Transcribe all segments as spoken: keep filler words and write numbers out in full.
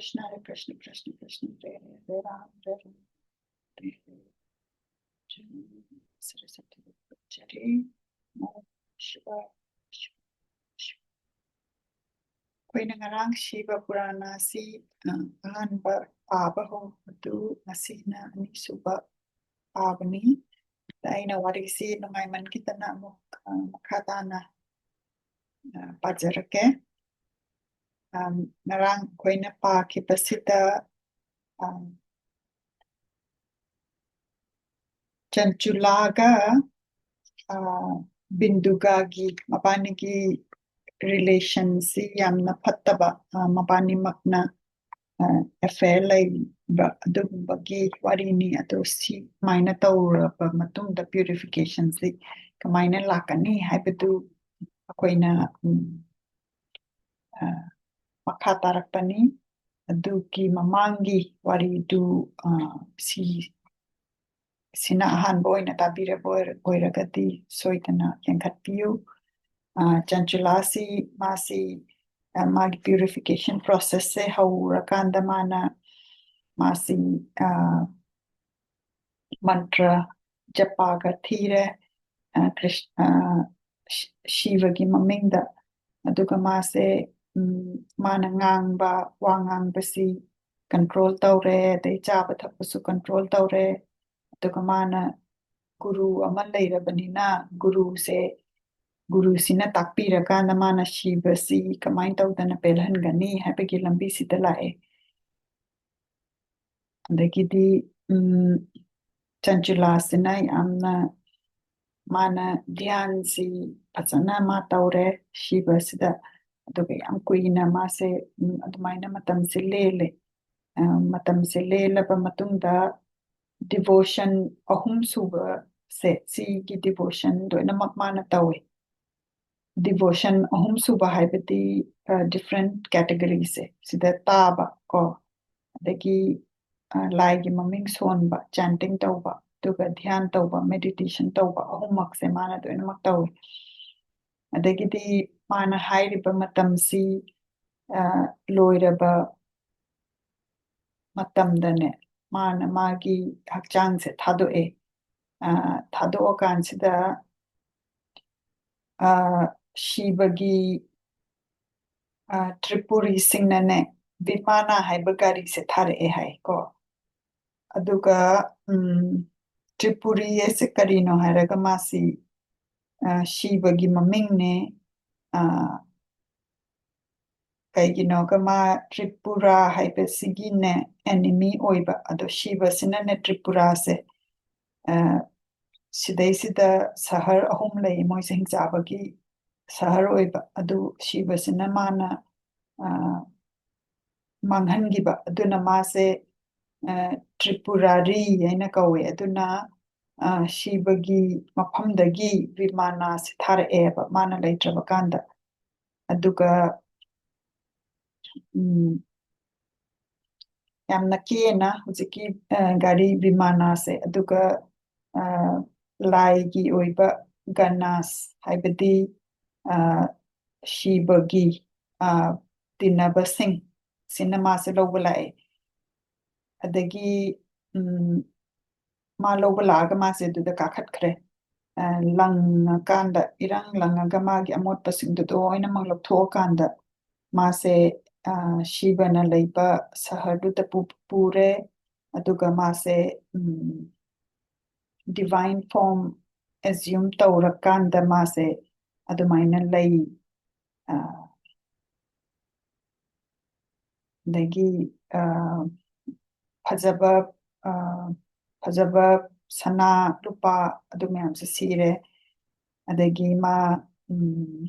Krishna, Hare Krishna, Krishna Krishna, Hare Hare, Hare Ram, Hare Hare, Saraswati Jai, Om Shiva, Shiva, Shiva. ꯑꯩꯈꯣꯏꯅ ꯉꯔꯥꯡ ꯁꯤꯕ ꯄꯨꯔꯥꯅꯥꯁꯤ, ꯑ, ꯑꯍꯥꯟꯕ ꯄꯥꯕ ꯍꯧꯕꯗꯨ ꯉꯁꯤꯅ ꯑꯅꯤꯁꯨꯕ ꯄꯥꯕꯅꯤ꯫ ꯑꯗ ꯑꯩꯅ ꯋꯥꯔꯤꯁꯤ ꯅꯨꯡꯉꯥꯏꯃꯟꯈꯤꯗꯅ ꯑꯃꯨꯛ, ꯑ, ꯃꯈꯥ ꯇꯥꯅ, ꯑ, ꯄꯥꯖꯔꯛꯀꯦ꯫ ꯑ, ꯉꯔꯥꯡ ꯑꯩꯈꯣꯏꯅ ꯄꯥꯈꯤꯕꯁꯤꯗ, ꯑ, ꯆꯟꯆꯨꯂꯥꯒ, ꯑ, ꯕꯤꯟꯗꯨꯒꯥꯒꯤ ꯃꯕꯥꯅꯤꯒꯤ relationꯁꯤ ꯌꯥꯝꯅ ꯐꯠꯇꯕ, ꯑ, ꯃꯕꯥꯅꯤꯃꯛꯅ, ꯑ, affair ꯂꯩꯕ ꯑꯗꯨꯒꯨꯝꯕꯒꯤ ꯋꯥꯔꯤꯅꯤ꯫ ꯑꯗꯣ ꯁꯤ ꯀꯃꯥꯏꯅ ꯇꯧꯔꯕ ꯃꯇꯨꯡꯗ purificationꯁꯤ ꯀꯃꯥꯏꯅ ꯂꯥꯛꯀꯅꯤ ꯍꯥꯏꯕꯗꯨ ꯑꯩꯈꯣꯏꯅ, ꯎꯝ, ꯑ, ꯃꯈꯥ ꯇꯥꯔꯛꯄꯅꯤ꯫ ꯑꯗꯨꯒꯤ ꯃꯃꯥꯡꯒꯤ ꯋꯥꯔꯤꯗꯨ, ꯑ, ꯁꯤ, ꯁꯤꯅ ꯑꯍꯥꯟꯕ ꯑꯣꯏꯅ ꯇꯥꯕꯤꯔꯕ ꯑꯣꯏꯔ-, ꯑꯣꯏꯔꯒꯗꯤ ꯁꯣꯏꯗꯅ ꯌꯦꯡꯈꯠꯄꯤꯌꯨ꯫ ꯑ, ꯆꯟꯆꯨꯂꯥꯁꯤ ꯃꯥꯁꯤ, ꯑ, ꯃꯥꯒꯤ purification processꯁꯦ ꯍꯧꯔꯀꯥꯟꯗ ꯃꯥꯅ, ꯃꯥꯁꯤ, ꯑ, ꯃꯟꯇ꯭ꯔ ꯖꯄꯥꯒ ꯊꯤꯔꯦ, ꯑ, ꯀ꯭ꯔꯤꯁ-, ꯑ, ꯁꯤ-, ꯁꯤꯕꯒꯤ ꯃꯃꯤꯡꯗ꯫ ꯑꯗꯨꯒ ꯃꯥꯁꯦ, ꯎꯝ, ꯃꯥꯅ ꯉꯥꯡꯕ, ꯋꯥ ꯉꯥꯡꯕꯁꯤ control ꯇꯧꯔꯦ, ꯑꯗꯩ ꯆꯥꯕ ꯊꯛꯄꯁꯨ control ꯇꯧꯔꯦ꯫ ꯑꯗꯨꯒ ꯃꯥꯅ ꯒꯨꯔꯨ ꯑꯃ ꯂꯩꯔꯕꯅꯤꯅ, ꯒꯨꯔꯨꯁꯦ, ꯒꯨꯔꯨꯁꯤꯅ ꯇꯥꯛꯄꯤꯔꯀꯥꯟꯗ ꯃꯥꯅ ꯁꯤꯕꯁꯤ ꯀꯃꯥꯏꯅ ꯇꯧꯗꯅ ꯄꯦꯜꯍꯟꯒꯅꯤ ꯍꯥꯏꯕꯒꯤ ꯂꯝꯕꯤꯁꯤꯗ ꯂꯥꯛꯑꯦ꯫ ꯑꯗꯒꯤꯗꯤ, ꯎꯝ, ꯆꯟꯆꯨꯂꯥꯁꯤꯅ ꯌꯥꯝꯅ, ꯃꯥꯅ ꯙ꯭ꯌꯥꯟꯁꯤ ꯐꯖꯅ ꯃꯥ ꯇꯧꯔꯦ ꯁꯤꯕꯁꯤꯗ꯫ ꯑꯗꯨꯒ ꯌꯥꯝ ꯀꯨꯏꯅ ꯃꯥꯁꯦ, ꯎꯝ, ꯑꯗꯨꯃꯥꯏꯅ ꯃꯇꯝꯁꯦ ꯂꯦꯜꯂꯦ꯫ ꯑ, ꯃꯇꯝꯁꯦ ꯂꯦꯜꯂꯕ ꯃꯇꯨꯡꯗ devotion ꯑꯍꯨꯝ ꯁꯨꯕꯁꯦ, ꯁꯤꯒꯤ devotion ꯂꯣꯏꯅꯃꯛ ꯃꯥꯅ ꯇꯧꯋꯦ꯫ Devotion ꯑꯍꯨꯝ ꯁꯨꯕ ꯍꯥꯏꯕꯗꯤ, ꯑ, different categoryꯁꯦ ꯁꯤꯗ ꯇꯥꯕ ꯀꯣ, ꯑꯗꯒꯤ, ꯑ, ꯂꯥꯏꯒꯤ ꯃꯃꯤꯡ ꯁꯣꯟꯕ, chanting ꯇꯧꯕ, ꯑꯗꯨꯒ ꯙ꯭ꯌꯥꯟ ꯇꯧꯕ, meditation ꯇꯧꯕ, ꯑꯍꯨꯝꯃꯛꯁꯦ ꯃꯥꯅ ꯂꯣꯏꯅꯃꯛ ꯇꯧꯋꯤ꯫ ꯑꯗꯒꯤꯗꯤ ꯃꯥꯅ ꯍꯥꯏꯔꯤꯕ ꯃꯇꯝꯁꯤ, ꯑ, ꯂꯣꯏꯔꯕ ꯃꯇꯝꯗꯅꯦ, ꯃꯥꯅ ꯃꯥꯒꯤ ꯍꯛꯆꯥꯡꯁꯦ ꯊꯥꯗꯣꯛꯑꯦ꯫ ꯑ, ꯊꯥꯗꯣꯛꯑꯀꯥꯟꯁꯤꯗ, ꯑ, ꯁꯤꯕꯒꯤ, ꯑ, ꯇ꯭ꯔꯤꯄꯨꯔꯤꯁꯤꯡꯅꯅꯦ, ꯕꯤꯃꯥꯅꯥ ꯍꯥꯏꯕ ꯒꯥꯔꯤꯁꯦ ꯊꯥꯔꯛꯑꯦ ꯍꯥꯏ ꯀꯣ꯫ ꯑꯗꯨꯒ, ꯎꯝ, ꯇ꯭ꯔꯤꯄꯨꯔꯤ ꯍꯥꯏꯁꯦ ꯀꯔꯤꯅꯣ ꯍꯥꯏꯔꯒ, ꯃꯥꯁꯤ, ꯑ, ꯁꯤꯕꯒꯤ ꯃꯃꯤꯡꯅꯦ꯫ ꯑ, ꯀꯩꯒꯤꯅꯣꯒ, ꯃꯥ ꯇ꯭ꯔꯤꯄꯨꯔꯥ ꯍꯥꯏꯕꯁꯤꯒꯤꯅꯦ enemy ꯑꯣꯏꯕ꯫ ꯑꯗꯣ ꯁꯤꯕꯁꯤꯅꯅꯦ ꯇ꯭ꯔꯤꯄꯨꯔꯥꯁꯦ, ꯑ, ꯁꯤꯗꯩꯁꯤꯗ ꯁꯍꯔ ꯑꯍꯨꯝ ꯂꯩ, ꯃꯣꯏꯁꯦ ꯍꯤꯡꯆꯥꯕꯒꯤ ꯁꯍꯔ ꯑꯣꯏꯕ꯫ ꯑꯗꯨ ꯁꯤꯕꯁꯤꯅ ꯃꯥꯅ, ꯑ, ꯃꯥꯡꯍꯟꯈꯤꯕ꯫ ꯑꯗꯨꯅ ꯃꯥꯁꯦ, ꯑ, ꯇ꯭ꯔꯤꯄꯨꯔꯥꯔꯤ ꯍꯥꯏꯅ ꯀꯧꯋꯦ꯫ ꯑꯗꯨꯅ, ꯑ, ꯁꯤꯕꯒꯤ ꯃꯐꯝꯗꯒꯤ ꯕꯤꯃꯥꯅꯥꯁꯦ ꯊꯥꯔꯛꯑꯦꯕ, ꯃꯥꯅ ꯂꯩꯇ꯭ꯔꯕ ꯀꯥꯟꯗ꯫ ꯑꯗꯨꯒ, ꯎꯝ, ꯌꯥꯝꯅ ꯀꯦꯅ ꯍꯧꯖꯤꯛꯀꯤ, ꯑ, ꯒꯥꯔꯤ ꯕꯤꯃꯥꯅꯥꯁꯦ, ꯑꯗꯨꯒ, ꯑ, ꯂꯥꯏꯒꯤ ꯑꯣꯏꯕ ꯒꯅꯥꯁ, ꯍꯥꯏꯕꯗꯤ, ꯑ, ꯁꯤꯕꯒꯤ, ꯑ, ꯇꯤꯟꯅꯕꯁꯤꯡ ꯁꯤꯅ ꯃꯥꯁꯦ ꯂꯧꯕ ꯂꯥꯛꯑꯦ꯫ ꯑꯗꯒꯤ, ꯎꯝ, ꯃꯥ ꯂꯧꯕ ꯂꯥꯛꯑꯒ ꯃꯥꯁꯦ ꯑꯗꯨꯗ ꯀꯥꯈꯠꯈ꯭ꯔꯦ꯫ ꯑ, ꯂꯪꯉꯀꯥꯟꯗ, ꯏꯔꯪ ꯂꯪꯉꯒ ꯃꯥꯒꯤ ꯑꯃꯣꯠꯄꯁꯤꯡꯗꯣ ꯂꯣꯏꯅꯃꯛ ꯂꯧꯊꯣꯛꯑꯀꯥꯟꯗ, ꯃꯥꯁꯦ, ꯑ, ꯁꯤꯕꯅ ꯂꯩꯕ ꯁꯍꯔꯗꯨꯗ ꯄꯨ-, ꯄꯨꯔꯦ꯫ ꯑꯗꯨꯒ ꯃꯥꯁꯦ, ꯎꯝ, divine form assume ꯇꯧꯔꯀꯥꯟꯗ ꯃꯥꯁꯦ ꯑꯗꯨꯃꯥꯏꯅ ꯂꯩ꯫ ꯑ, ꯑꯗꯒꯤ, ꯑ, ꯐꯖꯕ, ꯑ, ꯐꯖꯕ ꯁꯅꯥ, ꯂꯨꯄꯥ, ꯑꯗꯨ ꯃꯌꯥꯝꯁꯦ ꯁꯤꯔꯦ꯫ ꯑꯗꯒꯤ ꯃꯥ, ꯎꯝ,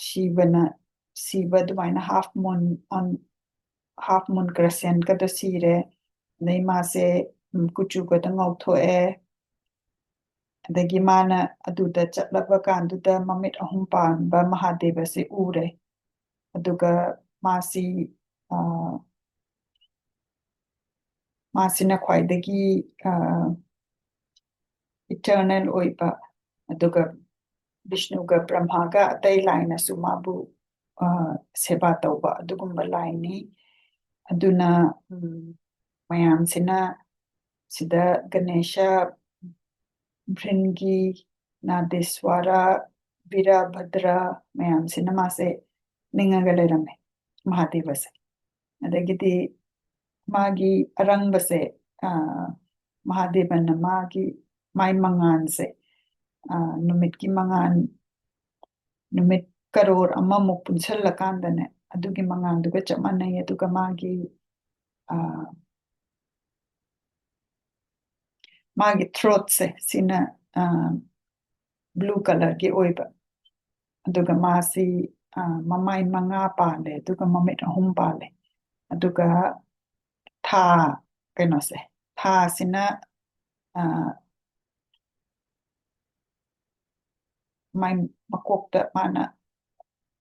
ꯁꯤꯕꯅ, ꯁꯤꯕ ꯑꯗꯨꯃꯥꯏꯅ half moon on, half moon crescentꯀꯗ ꯁꯤꯔꯦ꯫ ꯑꯗꯩ ꯃꯥꯁꯦ, ꯎꯝ, ꯀꯨꯆꯨꯒꯗꯣ ꯉꯧꯊꯣꯛꯑꯦ꯫ ꯑꯗꯒꯤ ꯃꯥꯅ ꯑꯗꯨꯗ ꯆꯠꯂꯕ ꯀꯥꯟꯗꯨꯗ ꯃꯃꯤꯠ ꯑꯍꯨꯝ ꯄꯥꯟꯕ ꯃꯍꯥꯗꯦꯕꯁꯦ ꯎꯔꯦ꯫ ꯑꯗꯨꯒ ꯃꯥꯁꯤ, ꯑ, ꯃꯥꯁꯤꯅ ꯈ꯭ꯋꯥꯏꯗꯒꯤ, ꯑ, eternal ꯑꯣꯏꯕ, ꯑꯗꯨꯒ ꯕꯤꯁꯅꯨꯒ ꯕ꯭ꯔꯍ꯭ꯃꯥꯒ ꯑꯇꯩ ꯂꯥꯏꯅꯁꯨ ꯃꯥꯕꯨ, ꯑ, ꯁꯦꯕꯥ ꯇꯧꯕ ꯑꯗꯨꯒꯨꯝꯕ ꯂꯥꯏꯅꯤ꯫ ꯑꯗꯨꯅ, ꯎꯝ, ꯃꯌꯥꯝꯁꯤꯅ ꯁꯤꯗ ꯒꯅꯦꯁ, ꯚ꯭ꯔꯤꯡꯒꯤ, ꯅꯥꯗꯦꯁ꯭ꯋꯔ, ꯕꯤꯔꯚꯗ꯭ꯔ ꯃꯌꯥꯝꯁꯤꯅ ꯃꯥꯁꯦ ꯅꯤꯡꯉꯒ ꯂꯩꯔꯝꯃꯦ, ꯃꯍꯥꯗꯦꯕꯁꯦ꯫ ꯑꯗꯒꯤꯗꯤ ꯃꯥꯒꯤ ꯑꯔꯪꯕꯁꯦ, ꯑ, ꯃꯍꯥꯗꯦꯕꯅ ꯃꯥꯒꯤ ꯃꯥꯏ ꯃꯉꯥꯜꯁꯦ, ꯑ, ꯅꯨꯃꯤꯠꯀꯤ ꯃꯉꯥꯜ, ꯅꯨꯃꯤꯠ ꯀꯔꯣꯔ ꯑꯃꯃꯨꯛ ꯄꯨꯟꯁꯤꯜꯂꯀꯥꯟꯗꯅꯦ, ꯑꯗꯨꯒꯤ ꯃꯉꯥꯜꯗꯨꯒ ꯆꯞ ꯃꯥꯟꯅꯩ꯫ ꯑꯗꯨꯒ ꯃꯥꯒꯤ, ꯑ, ꯃꯥꯒꯤ ꯊ꯭ꯔꯣꯠꯁꯦ ꯁꯤꯅ, ꯑ, ꯕ꯭ꯂꯨ ꯀꯂꯔꯒꯤ ꯑꯣꯏꯕ꯫ ꯑꯗꯨꯒ ꯃꯥꯁꯤ, ꯑ, ꯃꯃꯥꯏ ꯃꯉꯥ ꯄꯥꯜꯂꯦ, ꯑꯗꯨꯒ ꯃꯃꯤꯠ ꯑꯍꯨꯝ ꯄꯥꯜꯂꯦ꯫ ꯑꯗꯨꯒ ꯊꯥ, ꯀꯩꯅꯣꯁꯦ, ꯊꯥꯁꯤꯅ, ꯑ, ꯃꯥꯏ ꯃꯀꯣꯛꯇ ꯃꯥꯅ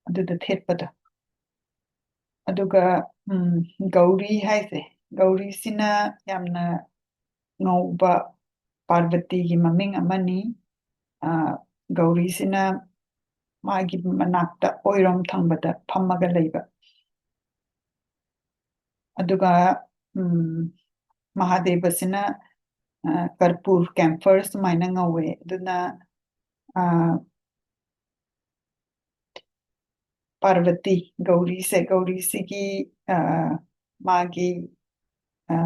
ꯑꯗꯨꯗ ꯊꯦꯠꯄꯗꯣ꯫ ꯑꯗꯨꯒ, ꯎꯝ, ꯒꯧꯔꯤ ꯍꯥꯏꯁꯦ, ꯒꯧꯔꯤꯁꯤꯅ ꯌꯥꯝꯅ ꯉꯧꯕ ꯄꯥꯔꯕꯇꯤꯒꯤ ꯃꯃꯤꯡ ꯑꯃꯅꯤ꯫ ꯑ, ꯒꯧꯔꯤꯁꯤꯅ ꯃꯥꯒꯤ ꯃꯅꯥꯛꯇ ꯑꯣꯏꯔꯣꯝ ꯊꯪꯕꯗ ꯐꯝꯃꯒ ꯂꯩꯕ꯫ ꯑꯗꯨꯒ, ꯎꯝ, ꯃꯍꯥꯗꯦꯕꯁꯤꯅ, ꯑ, ꯀꯔꯄꯨꯔ, ꯀꯦꯝꯐꯔ ꯁꯨꯃꯥꯏꯅ ꯉꯧꯋꯦ꯫ ꯑꯗꯨꯅ, ꯑ, ꯄꯥꯔꯕꯇꯤ, ꯒꯧꯔꯤꯁꯦ, ꯒꯧꯔꯤꯁꯤꯒꯤ, ꯑ, ꯃꯥꯒꯤ, ꯑ,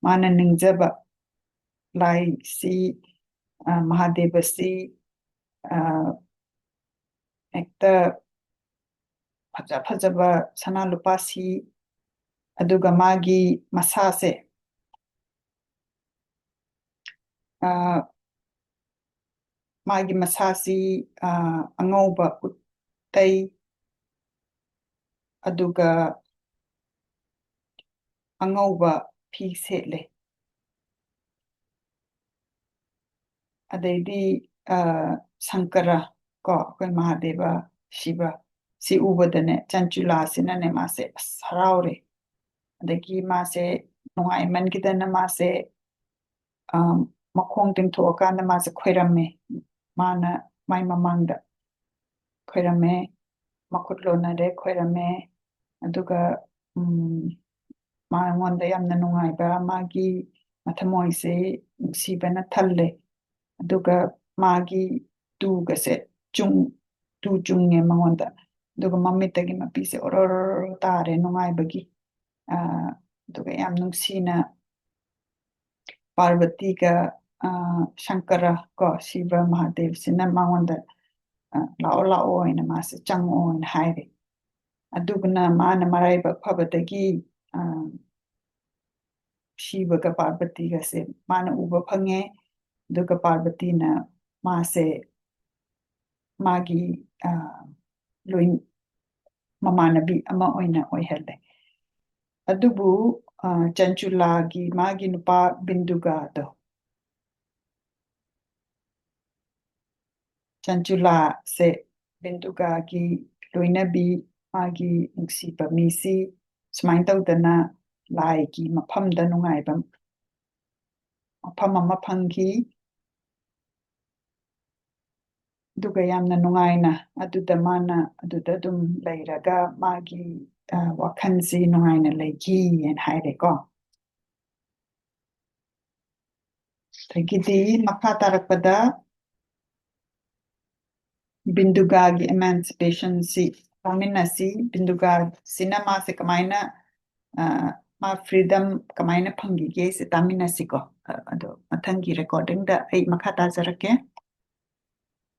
ꯃꯥꯅ ꯅꯤꯡꯖꯕ ꯂꯥꯏꯁꯤ, ꯑ, ꯃꯍꯥꯗꯦꯕꯁꯤ, ꯑ, ꯍꯦꯛꯇ ꯐꯖ ꯐꯖꯕ ꯁꯅꯥ ꯂꯨꯄꯥ ꯁꯤ, ꯑꯗꯨꯒ ꯃꯥꯒꯤ ꯃꯁꯥꯁꯦ, ꯑ, ꯃꯥꯒꯤ ꯃꯁꯥꯁꯤ, ꯑ, ꯑꯉꯧꯕ ꯎꯠ ꯇꯩ, ꯑꯗꯨꯒ ꯑꯉꯧꯕ ꯐꯤ ꯁꯦꯠꯂꯦ꯫ ꯑꯗꯩꯗꯤ, ꯑ, ꯁꯪꯀꯔ, ꯀꯣ, ꯑꯩꯈꯣꯏ ꯃꯍꯥꯗꯦꯕ, ꯁꯤꯕ, ꯁꯤ ꯎꯕꯗꯅꯦ, ꯆꯟꯆꯨꯂꯥꯁꯤꯅꯅꯦ, ꯃꯥꯁꯦ ꯑꯁ ꯍꯔꯥꯎꯔꯦ꯫ ꯑꯗꯒꯤ ꯃꯥꯁꯦ ꯅꯨꯡꯉꯥꯏꯃꯟꯈꯤꯗꯅ ꯃꯥꯁꯦ, ꯑ, ꯃꯈꯣꯡ ꯇꯤꯡꯊꯣꯛꯑꯀꯥꯟꯗ ꯃꯥꯁꯦ ꯈꯣꯏꯔꯝꯃꯦ꯫ ꯃꯥꯅ ꯃꯥꯏ ꯃꯃꯥꯡꯗ ꯈꯣꯏꯔꯝꯃꯦ, ꯃꯈꯨꯠ ꯂꯣꯟꯅꯔꯦ, ꯈꯣꯏꯔꯝꯃꯦ꯫ ꯑꯗꯨꯒ, ꯎꯝ, ꯃꯉꯣꯟꯗ ꯌꯥꯝꯅ ꯅꯨꯡꯉꯥꯏꯕ, ꯃꯥꯒꯤ ꯃꯊꯃꯣꯏꯁꯦ ꯅꯨꯡꯁꯤꯕꯅ ꯊꯜꯂꯦ꯫ ꯑꯗꯨꯒ ꯃꯥꯒꯤ ꯇꯨꯒꯁꯦ ꯆꯨꯡ-, ꯇꯨ ꯆꯨꯡꯉꯦ ꯃꯉꯣꯟꯗ꯫ ꯑꯗꯨꯒ ꯃꯃꯤꯠꯇꯒꯤ ꯃꯄꯤꯁꯦ ꯑꯣꯔꯣꯔꯣ ꯇꯥꯔꯦ ꯅꯨꯡꯉꯥꯏꯕꯒꯤ꯫ ꯑ, ꯑꯗꯨꯒ ꯌꯥꯝ ꯅꯨꯡꯁꯤꯅ ꯄꯥꯔꯕꯇꯤꯒ, ꯑ, ꯁꯪꯀꯔ ꯀꯣ, ꯁꯤꯕ ꯃꯍꯥꯗꯦꯕꯁꯤꯅ ꯃꯉꯣꯟꯗ, ꯑ, "ꯂꯥꯛꯑꯣ, ꯂꯥꯛꯑꯣ" ꯍꯥꯏꯅ, ꯃꯥꯁꯦ "ꯆꯪꯉꯛꯑꯣ" ꯍꯥꯏꯅ ꯍꯥꯏꯔꯦ꯫ ꯑꯗꯨꯒꯅ ꯃꯥꯅ ꯃꯔꯥꯏꯕꯛ ꯐꯕꯗꯒꯤ, ꯑ, ꯁꯤꯕꯒ ꯄꯥꯔꯕꯇꯤꯒꯁꯦ ꯃꯥꯅ ꯎꯕ ꯐꯪꯉꯦ꯫ ꯑꯗꯨꯒ ꯄꯥꯔꯕꯇꯤꯅ ꯃꯥꯁꯦ ꯃꯥꯒꯤ, ꯑ, ꯂꯣꯏ-, ꯃꯃꯥꯟꯅꯕꯤ ꯑꯃ ꯑꯣꯏꯅ ꯑꯣꯏꯍꯜꯂꯦ꯫ ꯑꯗꯨꯕꯨ, ꯑ, ꯆꯟꯆꯨꯂꯥꯒꯤ ꯃꯥꯒꯤ ꯅꯨꯄꯥ ꯕꯤꯟꯗꯨꯒꯥꯗꯣ, ꯆꯟꯆꯨꯂꯥꯁꯦ ꯕꯤꯟꯗꯨꯒꯥꯒꯤ ꯂꯣꯏꯅꯕꯤ, ꯃꯥꯒꯤ ꯅꯨꯡꯁꯤꯕ ꯃꯤꯁꯤ ꯁꯨꯃꯥꯏꯅ ꯇꯧꯗꯅ ꯂꯥꯏꯒꯤ ꯃꯐꯝꯗ ꯅꯨꯡꯉꯥꯏꯕ ꯃꯐꯝ ꯑꯃ ꯐꯪꯈꯤ꯫ ꯑꯗꯨꯒ ꯌꯥꯝꯅ ꯅꯨꯡꯉꯥꯏꯅ ꯑꯗꯨꯗ ꯃꯥꯅ ꯑꯗꯨꯗ ꯑꯗꯨꯝ ꯂꯩꯔꯒ ꯃꯥꯒꯤ, ꯑ, ꯋꯥꯈꯜꯁꯤ ꯅꯨꯡꯉꯥꯏꯅ ꯂꯩꯈꯤ ꯍꯥꯏꯅ ꯍꯥꯏꯔꯦꯀꯣ꯫ ꯑꯗꯒꯤꯗꯤ ꯃꯈꯥ ꯇꯥꯔꯛꯄꯗ ꯕꯤꯟꯗꯨꯒꯥꯒꯤ emancipationꯁꯤ ꯇꯥꯃꯤꯟꯅꯁꯤ꯫ ꯕꯤꯟꯗꯨꯒꯥꯁꯤꯅ ꯃꯥꯁꯦ ꯀꯃꯥꯏꯅ, ꯑ, ꯃꯥ freedom ꯀꯃꯥꯏꯅ ꯐꯪꯈꯤꯒꯦ ꯁꯤ ꯇꯥꯃꯤꯟꯅꯁꯤꯀꯣ꯫ ꯑ, ꯑꯗꯣ ꯃꯊꯪꯒꯤ recordingꯗ ꯑꯩ ꯃꯈꯥ ꯇꯥꯖꯔꯛꯀꯦ꯫